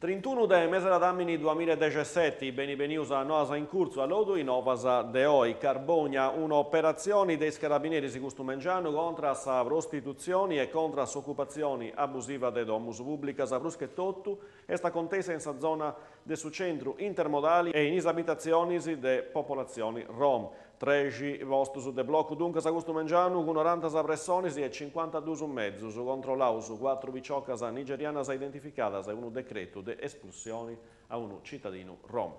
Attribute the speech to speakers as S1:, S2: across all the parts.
S1: Trintunu de meseladàmini duamiladexeseti, beni benius a Noas in Curtzu, allodu is novas de oi. Carbogna, un'operatzioni de is carabineris custu mengianu contra a sa prostitutzioni e contra a s'ocupatzioni abusiva de domus pùblicas, prus che totu est acontèssia in sa zona de su centru intermodali e in is abitatzionis de popolatzioni rom. Trexi postus de blocu duncas custu mengianu cun norantasa pressonis e cincuantadus mezus, controllaus cuatru piciocas nigerianas identificadas e unu decretu de espulsioni a unu citadinu rom.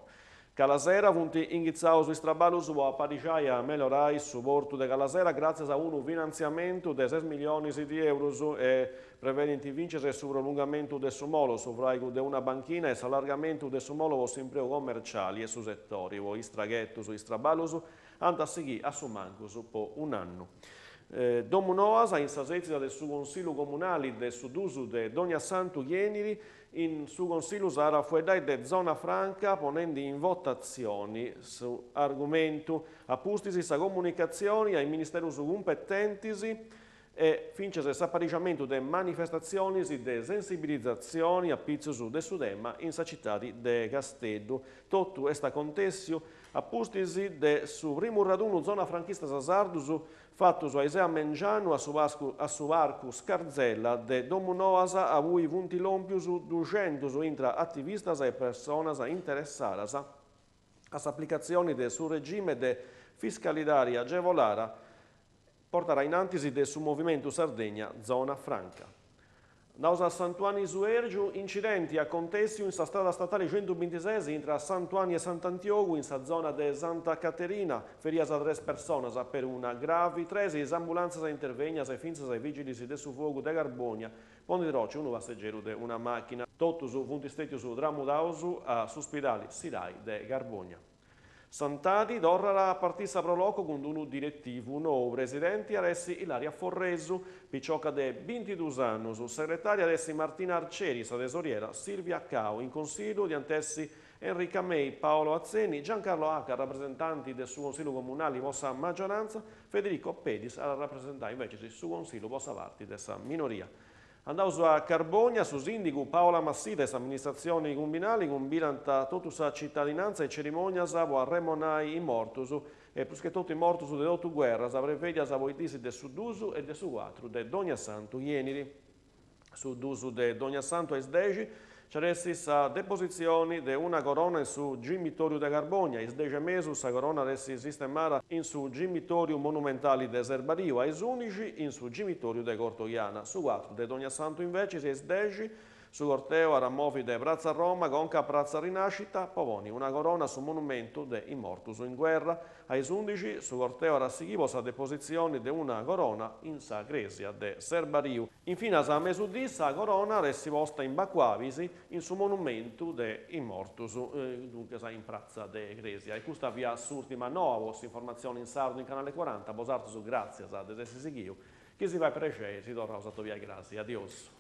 S1: Calasera funt inghitzaus is traballus po aparixai e amellorai su portu de Calasera gràtzias a unu finantziamentu de ses milionis di eurus e prevedint fintzas su prolungamentu de su molo, su fràigu de una banchina e s'allargamentu de su molo po s'impreu commerciali e su setori po is traghetus. Is traballus ant a sighì a su mancus po un'annu. Domunoas, in sa sètzida de su Consillu Comunali de su dus de Dogniassantu chi 'enit, in su Consillu s'at a fueddai de zona franca ponendi in votatzioni s'argumentu. A pustis sa comunicatzioni a is ministerus cumpetentis e fintzas s'aparixamentu de manifestatzionis de sensibilizatzioni a pitzus de su tema in sa citadi de Casteddu. Totu est acontèssiu a pustis de su primu radunu zona franchistas sardus fatus a is ses a mengianu a su a su parcu Scarzella de Domunoas a ui funt lòmpius duxentus intra ativistas e personas interessadas a s'aplicatzioni de su regime de fiscalidadi agevolada portada in antis de su Movimentu Sardegna Zona Franca. Andaus a Sant'Uanni Suèrgiu, incidenti acontèssiu in sa strada statali centubintises intra Sant'Uanni e Sant'Antiogu in sa zona de Santa Caterina, ferias tres personas, peruna gravi, tres is ambulantzas intervegnas e fintzas is vigilis de su fogu de Carbònia po ndi troci unu passegeru de una màchina. Totus funt stètius tramudaus a s'uspidali Sirai de Carbònia. Santadi torrat a partì sa Pro Loco cun unu diretivu nou, presidenti at essi Ilaria Forresu, picioca de bintidus annus, segretària at essi Martina Arceri, sa tesoriera Silvia Cau. In consillu diant essi Enrica Mei, Paolo Atzeni, Giancarlo Aca, rapresentanti de su Consillu Comunali po sa maggiorantza, Federico Pedis at a rapresentai invecis su Consillu po sa parti de sa minoria. Andaus a Carbogna, su sìndigu Paola Massida e s'amministratzioni cumbinali cumbidant totu sa citadinantza a is cerimònias po arremonai is mortus e prus che totu is mortus de totu guerras prevedias po is dis de su dus e de su cuatru de Dogniassantu chi 'enit. Su dus de Dogniassantu a is dexi Nc'at essi sa depositzioni de una corona in su Gimitoriu de Carbogna, a is dexi e mesu sa corona at essi sistemada in su Gimitoriu Monumentali de Serbariu, a is undixi in su Gimitoriu de Cortoghiana. Su cuatru de Dogniassantu invecis a is dexi su corteu at a movi de Pratza Roma conca a Pratza Rinascita po poni una corona a su monumentu de is mortus in guerra. A is undixi su corteu at a sighì po sa depositzioni de una corona in sa crèsia de Serbariu. Infinas a mesudì sa corona at essi posta in Bacuabis in su monumentu de is mortus, duncas in pratza de crèsia. E custa fiat s'ùrtima noa po s'informatzioni in sardu in Canale Cuaranta. Bosartus gràtzias de s'essi sighiu. Chi si fait prexei si torraus a atobiai crasi. Adiosu.